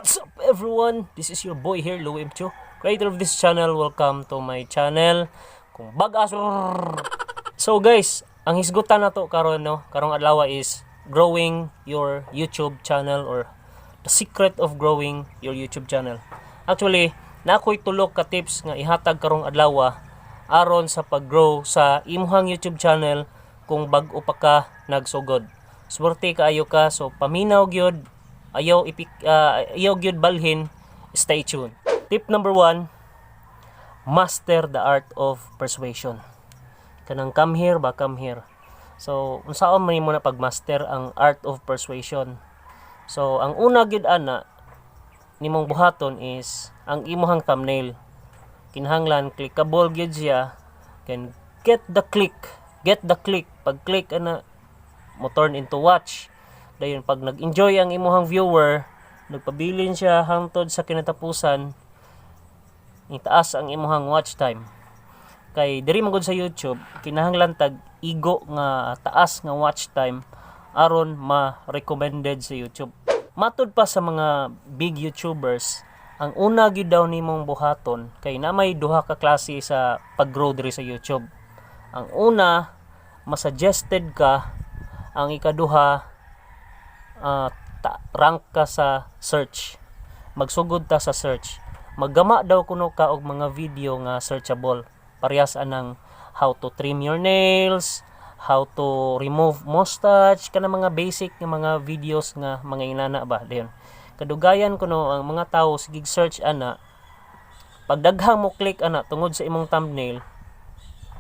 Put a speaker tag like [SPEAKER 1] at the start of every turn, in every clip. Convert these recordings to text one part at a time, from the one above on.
[SPEAKER 1] What's up, everyone? This is your boy here, Louie M. Chu, creator of this channel. Welcome to my channel. Kung bag-as. So guys, ang hisgutan nato karon, no, karong adlaw is growing your YouTube channel or the secret of growing your YouTube channel. Actually, naa ko'y tulo ka tips nga ihatag karong adlaw aron sa pag-grow sa imuhang YouTube channel kung bag-o pa ka nagsugod. Swerte kaayo ka, so paminaw gyud, ayaw ipik ayaw gyud balhin, stay tuned. Tip number 1, master the art of persuasion. Kanang come here ba, come here. So, unsaon man nimo na pag-master ang art of persuasion? So, ang una gyud ana nimong buhaton is ang imuhang thumbnail. Kinahanglan clickable gyud siya, can get the click, get the click. Pag click ana, mo turn into watch. Dayon pag nag-enjoy ang imuhang viewer, nagpabilin siya hangtod sa kinatapusan, itaas ang imuhang watch time. Kay diri man gud sa YouTube, kinahanglan tag igo nga taas nga watch time aron ma-recommended sa YouTube. Matud pa sa mga big YouTubers, ang una gyud daw nimong buhaton, kay na may duha ka klase sa pag-grow diri sa YouTube. Ang una, masuggested ka. Ang ikaduha, rank ka sa search. Magsugod ta sa search. Maggama daw kuno ka og mga video nga searchable. Parehas anang how to trim your nails, how to remove mustache, kana mga basic nga mga videos nga mga inana ba dayon. Kadugayan kuno ang mga tao sige search ana, pag daghang mo click ana tungod sa imong thumbnail,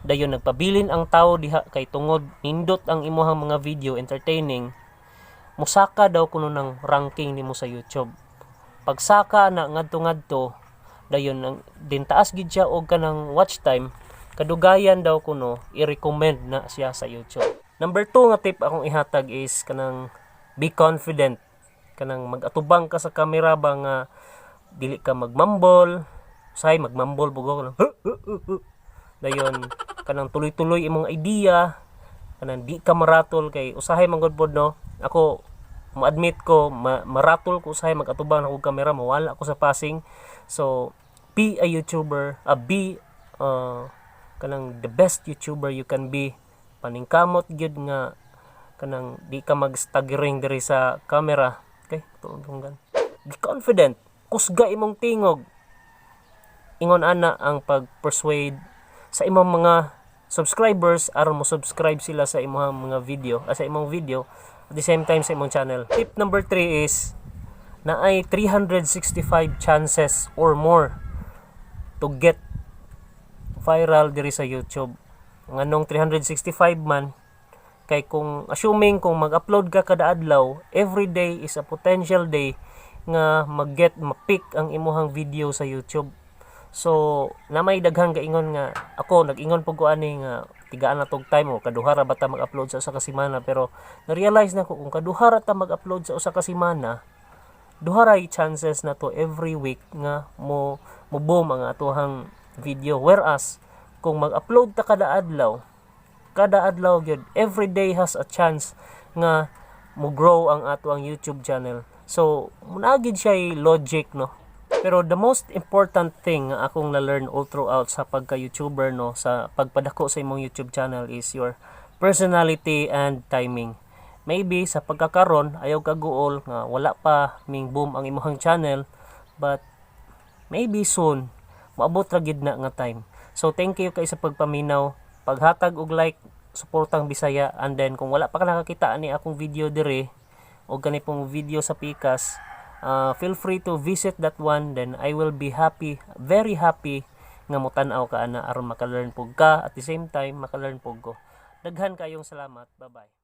[SPEAKER 1] dayon nagpabilin ang tao diha kay tungod nindot ang imuhang mga video, entertaining, musaka daw kuno ng ranking nimo sa YouTube. Pagsaka na ngadto ngadto, dayon ang din taas gid siya og kanang watch time, kadugayan daw kuno i-recommend na siya sa YouTube. Number 2 nga tip akong ihatag is kanang be confident. Kanang mag-atubang ka sa kamera ba nga dili ka magmumble, usahay magmumble bugo kanang dayon kanang tuloy-tuloy imong idea, kanang di ka maratol, kay usahay man gud pod, no, ako ma-admit ko maratol ko usahay mag-atubang ako kamera, mawala ako sa passing. So be a YouTuber, be kanang the best YouTuber you can be. Paningkamot gyud nga kanang di ka mag-staggering diri sa camera, okay? Tuong be confident, kusga imong tingog. Ingon ana ang pag-persuade sa imong mga subscribers aron mo subscribe sila sa imong mga video, sa imong video, at the same time sa imong channel. Tip number 3 is naay 365 chances or more to get viral diri sa YouTube. Nganong 365 man? Kay kung assuming kung mag-upload ka kada adlaw, every day is a potential day nga mag-get ma-pick ang imuhang video sa YouTube. So, na may daghang gaingon nga ako nag-ingon pug ko ani nga tigaan na tog time o kaduha ra ba ta mag-upload sa usa ka semana, pero na-realize na ko kung kaduha ra ta mag-upload sa usa ka semana, duha ra chances na to every week nga mo mo boom ang atuhang video, whereas kung mag-upload ta kada adlaw, kada adlaw gyud, every day has a chance nga mo grow ang ato ang YouTube channel. So mao na gid siya logic, no? Pero the most important thing nga akong na-learn all throughout sa pagka-YouTuber, no, sa pagpadako sa imong YouTube channel is your personality and timing. Maybe sa pagkakaron ayaw kaguol nga wala pa ming boom ang imong channel, but maybe soon moabot ra gid na nga time. So thank you kay sa pagpaminaw, paghatag og like, suportang Bisaya, and then kung wala pa ka nakakita ani akong video dire o kani pong video sa pikas, feel free to visit that one. Then I will be happy, very happy nga motan-aw ka ana aron maka-learn pug ka, at the same time maka-learn pug ko. Daghan kayong salamat. Bye bye.